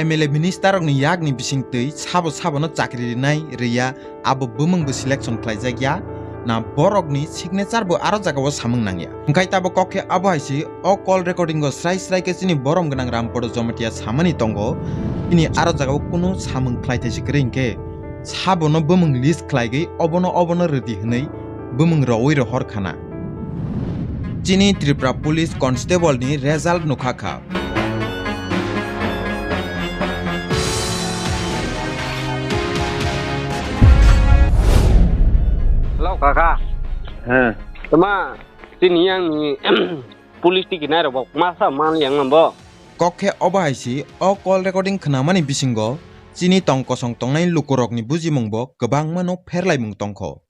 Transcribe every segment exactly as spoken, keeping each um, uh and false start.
M L A minister rokni yakni bisingtwi sabo sabono chakri rinai riya, abo bumung bo selection khlaijak ya na, borokni signature bo aro jagao samung nangya. Hwnkhe tabuk kok khe abo hai se o call recording o srai srai khe chini borom gwnang Rampodo Jamatia samani tongo, bini aro jagao kunu samung khlaithai se kwrwi hwnkhe sabono bumung list khlaigwi obono obono rwdi hwnwi bumung rowi rohor khana. Chini Tripura Police Constable ni result nukha kha. Hello, kaka. He. Tama, tini yang ni police tiki nai rok masa man yang nambo. Kok khe obo hai si, o call recording khnamani bisingo chini tong kosong tongnai lukurokni bujimung bo kwbangma no pherlaimung tongkho.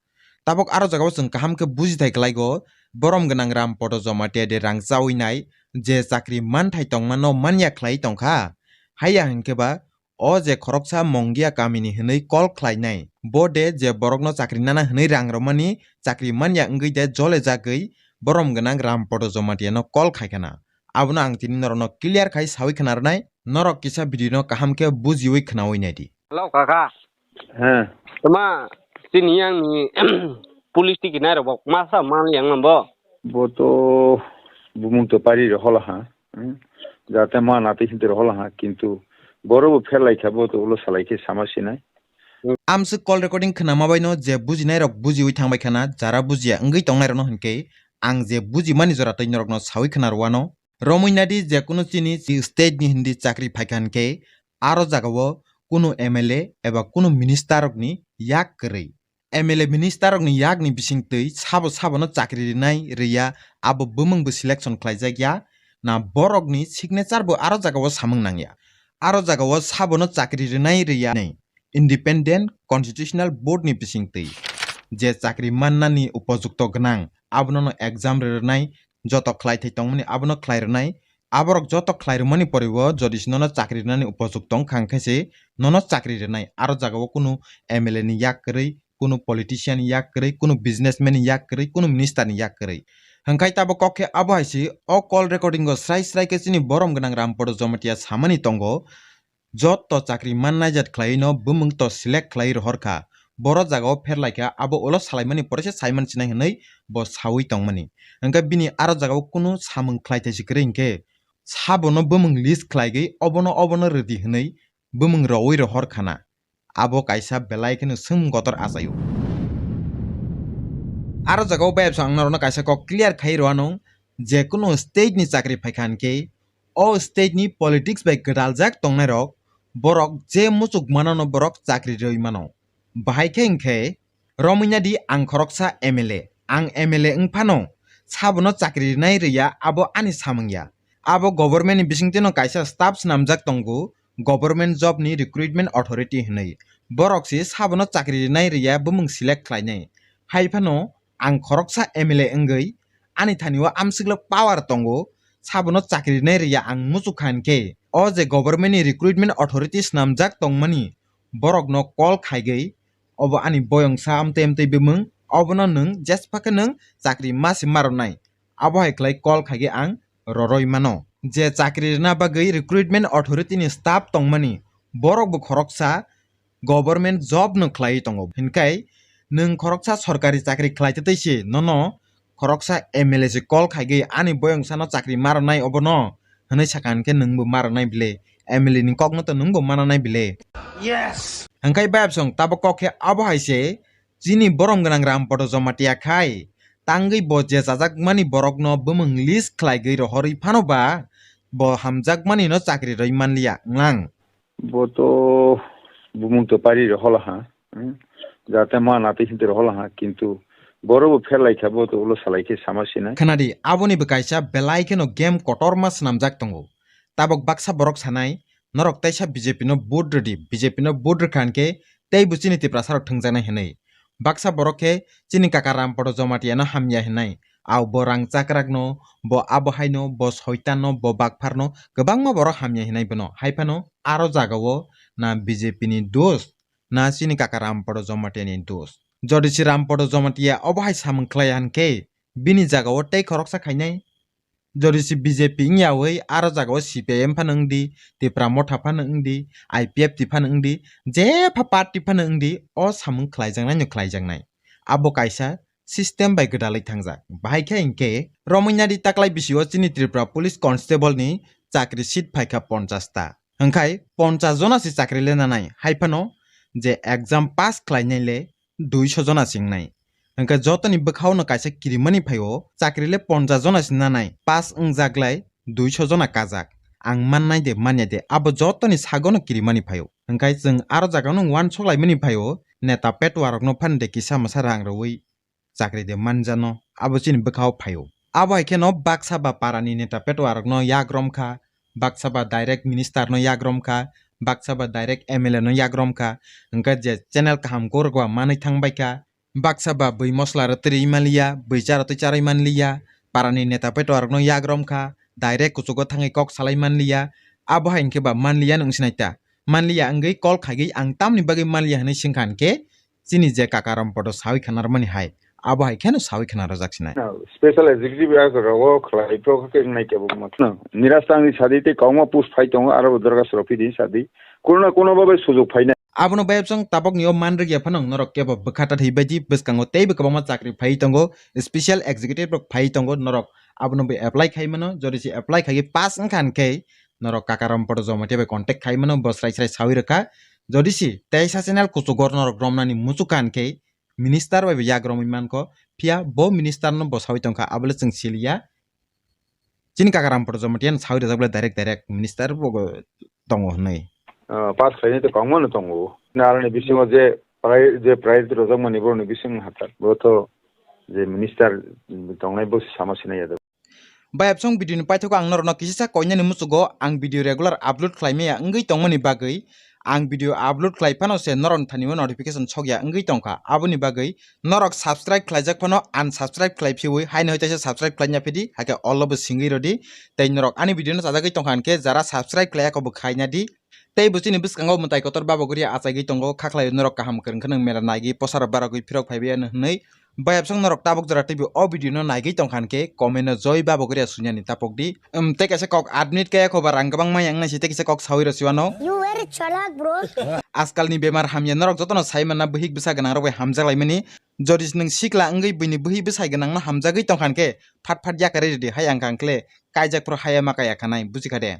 Tabuk aro jagao chwng kaham khe bujithai klaigo, borom gwnang Rampodo Jamatia de rang chawi nai, je chakri manthai tongmano manya khlai tongkha. Haiya hinkhe ba, o je khoroksa Mongia kamini hwnwi call khlainai, bo de je borokno chakri nana hwnwi rang romani chakri manya wngwi de jole jagwi borom gwnang Rampodo Jamatia no call khai khana. Abono ang tini norokno clear khai sawi khna rwnai, norok kisa video no kaham khe bujiwi khnawi naidi. Hello, kaka. He. Tama, tini yang ni police tiki nai rok masa man yang nambo. Bo to bumung to pari ro hola ha. Hmm. Jate ma na te hinti ro hola ha, kintu boro bo pher lai kha, bo to ulo salai khe sama sinai. Amswk call recording khnama bai no je bujinai rok bujiwi thang bai khana, jara bujiya wngwi tongnai rok no hinkhe ang je bujimani jora twi norok no sawi khna rwano. Romwi nadi je kunu chini chi state ni hindi chakri phaikha hinkhe aro jagao kunu M L A eba kunu minister rokni yak kwrwi. M L A minister rokni yakni bisingtwi sabo sabono chakri rinai riya, abo bumung bo selection khlaijak ya, na borokni signature bo aro jagao samung nangya. Aro jagao sabono chakri rinai riya ni Independent Constitutional Board ni bisingtwi je chakri mannani upojukto gwnang, abono no exam rwnai, joto khlaithai tongmani abono khlai rwnai. Aborok joto khlai rwmani poribo jodi se nono chakri rwnani upojukto wngkha, hwnkhe se nono chakri rwnai. Aro jagao kunu M L A ni yak kwrwi, kunu politician ni yak kwrwi, kunu businessman ni yak kwrwi, kunu minister ni yak kwrwi. Hwnkhe tabuk kok khe abo hai se o call recording o srai srai khe chini borom gwnang Rampodo Jamatia samani tongo, jotto chakri mannai jat khlaiwi no bumung to select khlaiwi rohor kha. Boro jagao pher lai kha, abo ulo salaimani pore se saiman sinai hwnwi bo sawi tongmani. Hwnkhe bini aro jagao kunu samung khlaithai se kwrwi hwnkhe sabono bumung list khlaigwi obono obono rwdi hwnwi bumung rowi rohor khana. Abo kaisa belai kheno swngmung kotor achaio. Aro jagao bayapsa ang norokno kaisa kok clear khai rw anw, je kunu state ni chakri phaikha hinkhe o state ni politics bai gwdaljak tongnai rok, borok je muchuk mano no borok chakri rwi mano. Bahai khe hinkhe romwi nadi ang khoroksa M L A, ang M L A wng phano sabono chakri rinai riya abo ani samung ya. Abo government ni bisingtwi no kaisa staff swnamjak tongo, government job ni recruitment authority hinwi. Borok se sabono chakri rinai riya bumung select khlainai. Hai phano ang khoroksa M L A wngwi ani thani o amswklo power tongo, sabono chakri rinai riya ang muchuk kha hinkhe. O je government ni recruitment authority swnamjak tongmani borokno call khaigwi, obo ani boyong sa amtwi amtwi bumung, obono nwng jesphakhe nwng chakri masi marwnai, abo hai khlai call khaigwi ang roroi mano. Je chakri rwna bagwi recruitment authority ni staff tongmani, borok bo khoroksa government job no khlaiwi tongo. Hinkhai nwng khoroksa sorkari chakri khlai tei se nono khoroksa M L A se call khaigwi ani boyong sano chakri marwnai obono hwnwi sakha hinkhe nwngbo marwnai bile, M L A ni kokno to nwngbo mananai bile. Yes. Hwnkhe bayapsong tabuk kok khe abo hai se chini borom gwnang Rampodo Jamatia khai tangwi bo je chajakmani borokno bumung list khlaigwi rohorwi phano ba bo hamjakmani no chakri rwi manliya wnglang. Bo to bumung to pari ro hola ha. Hmm. Jate ma na te hinti ro hola ha, kintu boro bo pher lai kha, bo to ulo salai khe sama sinai. Khnadi, aboni bo kaisa belai kheno game kotorma swnamjak tongo. Tabuk baksa borok sanai, norok teisa B J P no vote rwdi, B J P no vote rwkha hinkhe tei bo chini Tiprasa rok thwngjaknai hinwi. Baksa borok khe chini kaka Rampodo Jamatia no hamya hinai. Au bo rang chakrak no, bo abo hai no, bo soitan no, bo bakphar no, kwbangma borok hamya hinai bono. Hai phano aro jagao na B J P ni dos, na chini kaka Rampodo Jamatia ni dos. Jodi se Rampodo Jamatia obo hai samung khlai ya hinkhe bini jagao tei khoroksa khainai. Jodi si B J P wngyawi aro jagao C P I M phano wngdi, Tipra Motha phano wngdi, I P F T phano wngdi, jepha party phano wngdi, o samung khlaijaknai no khlaijaknai. Abo kaisa system bai gwdalwi thangjak. Bahai khe hinkhe romwi nadi taklai bisio chini Tripura Police Constable ni chakri seat phaikha ponchash ta. Hwnkhe ponchash jona se chakri le nanai, hai phano je exam pass khlainai le duiso jona se wngnai. Hwnkhe jotoni bwkhao no kaisa kirimani phaio, chakri le ponchash jona se nanai, pass wngjak lai duiso jona kajak. Ang mannai de manya de, abo jotoni sago no kirimani phaio. Hwnkhe chwng aro jaga no uansuk laimani phaio, neta petwa rok no phano de kisa masa rang rwui chakri de manjano, abo chini bwkhao phaio. Abo hai kheno baksa ba para ni neta petwa rok no yak rom kha, baksa ba direct minister no yak rom kha, baksa ba direct M L A no yak rom kha, hwnkhe je channel kaham gorok ba manwi thang bai kha, baksa ba bui mosla rw twi manliya, bui cha rw twi charwi manliya, para ni neta petwa rok no yak rom kha, direct kuchugo thangwi kok salai manliya, abo hai hinkhe ba manliya no wngsinai ta. Manliya wngwi call khaigwi ang tamni bagwi manliya hwnwi swngkha hinkhe, chini je kaka Rampodo sawi khana rwmani hai, abo hai kheno sawi khana rwjak sinai. Special executive act rogo khlai pro khe wngnai kebo ma. Niraj tangni sadi tei kwbangma post phai tongo, aro bo dorga soro phidi sadi. Kuno na kuno babe sujok phainai. Abono bayapsong tabok ni o man rwgya phano norok kebo bwkha ta thwi baidi bwskango teibo kwbangma chakri phai tongo, special executive rok phai tongo, norok abono bo apply khai mano, jodi se apply khai pass wngkha hinkhe norok kaka Rampodo Jamatia bai contact khai mano, bo srai srai sawi rwkha. Jodi se teisa channel kuchugo norok romnani muchukha hinkhe minister bai bo yak romwi mankho, phiya bo minister no bo sawi tongkha, abole chwng siliya. Chini kaka Rampodo Jamatia no sawi rwjak bole direct direct minister bo tongo hwnwi. Ah, pass khlainai to kwbangma no tongo. Aroni bisingo je pri-, je priority rwjakmani borokni bising hathar. Bo to je minister tongnai bo sama sinai ya. Bayapsong video ni paithago ang norokno kisisa koinani muchugo, ang video regular upload khlai maya wngwi tongmani bagwi, ang video upload khlai phano se norokni thani o notification sokya wngwi tongkha. Aboni bagwi norok subscribe khlaijak phano unsubscribe khlai phiwi, haino hai teisa subscribe khlaina phidi, hakhe all o bo singwi rwdi. Tei norok ani video no chajagwi tongkha hinkhe jara subscribe khlaiya khe bo khaina di. Tei bo chini bwskango mwtai kotor Baba Guria achaigwi tongo, kha khlai norok kaham kwrwng kheno mela naigwi posa rok barogwi phirok phaibai ano hwnwi. Bayapsong norok tabuk jora teibo o video no naigwi tongkha hinkhe comment o joi Baba Guria sunyani tapok di. Em, tei kaisa kok admit kaya kho ba rang kwbang maya wngnai si tei kaisa kok sawi rw siwano. You very chalak, bro. Askalni bemar hamya norok jotono sai manna bwhik bwsa gwnang rok bai hamjak laimani. Jodi nwng sikla wngwi buini bwhwi bwsai gwnangno hamjagwi tongkha hinkhe phat phat yakarwi rwdi hai ang kha hinkhe kaijak phuru haya ma kaya khanai, buji kha de?